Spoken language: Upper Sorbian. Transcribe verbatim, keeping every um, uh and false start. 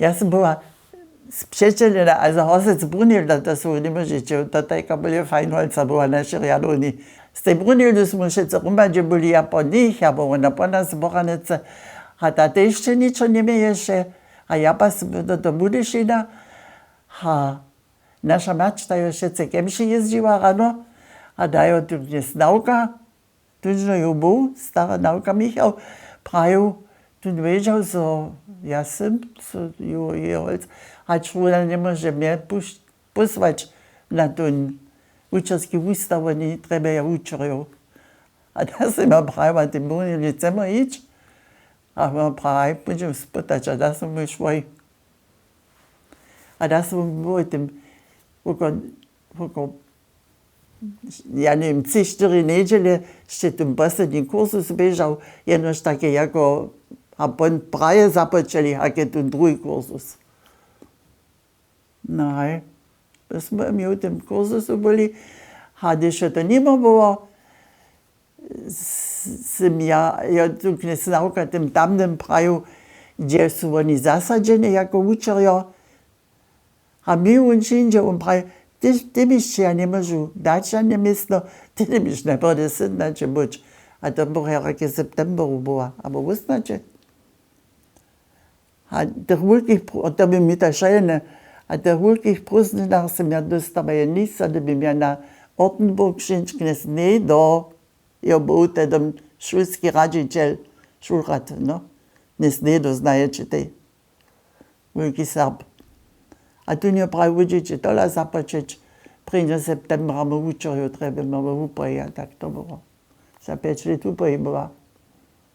Ja sym była spřećelena, a za hosec Brunhilda, to su wy nimóžeće, to tajka bóle Feinholzer była naše rjadownje. Z tej Brunhildu smy wšitcy hromadźe byli, ja po nich, abo wona po nas z Bochanicy. A ta tež hišće ničo njeměješe. A ja pa sym do, do Budyšina. A naša mać ta jo wšitcy kemši jězdźiła rano. A da jo tu knjez Nawka, tónžno jo był, stara Nawka Michał, prajił, tón wědźał, zo ja sym, zo jo, jo holc, hač wona njemóže mje pósłać na tón wučerski wustaw, woni trjebaja wučerjow. A da sym ja prajiła, ty móhli chcemy hić. A wona prajiła, haj póńdźem spytać, a da sym mój šłoj. A da sym mój tym woko, woko, ja njewěm, tři štyri njedźele, hišće tón posledni kursus běžał, jenož take jako, a pon praje započeli, hak je tón druhi kursus. No haj, to smy my w tym kursusu byli, a hdyž je to nimo było, sym ja, jo tu knjez Nawka tym tamnym prajił, hdźe su woni zasadźeni jako wučerjo. A my wón přińdźe, wón praji, ty, ty byšće ja njemóžu dać žane městno, ty njemiš najprjedy sydnaće być. A to bych ja rake w septemberu była, abo wósnaće. A tych wulkich, to by mi ta šajene, a tych wulkich prózdninach sym ja dóstała je nic, a dyrbi ja na Ortenburg přińć, knjez Nedo, jo był tedom šulski radźićel, šulrat, no. Knjez Nedo, znajeće tej, wulki Serb. A tón jo prajił, budźeće tola započeć, prěnjo septembra my wučerjow trjebimy wupoji, a tak to było. Za pjeć lět wupoji była.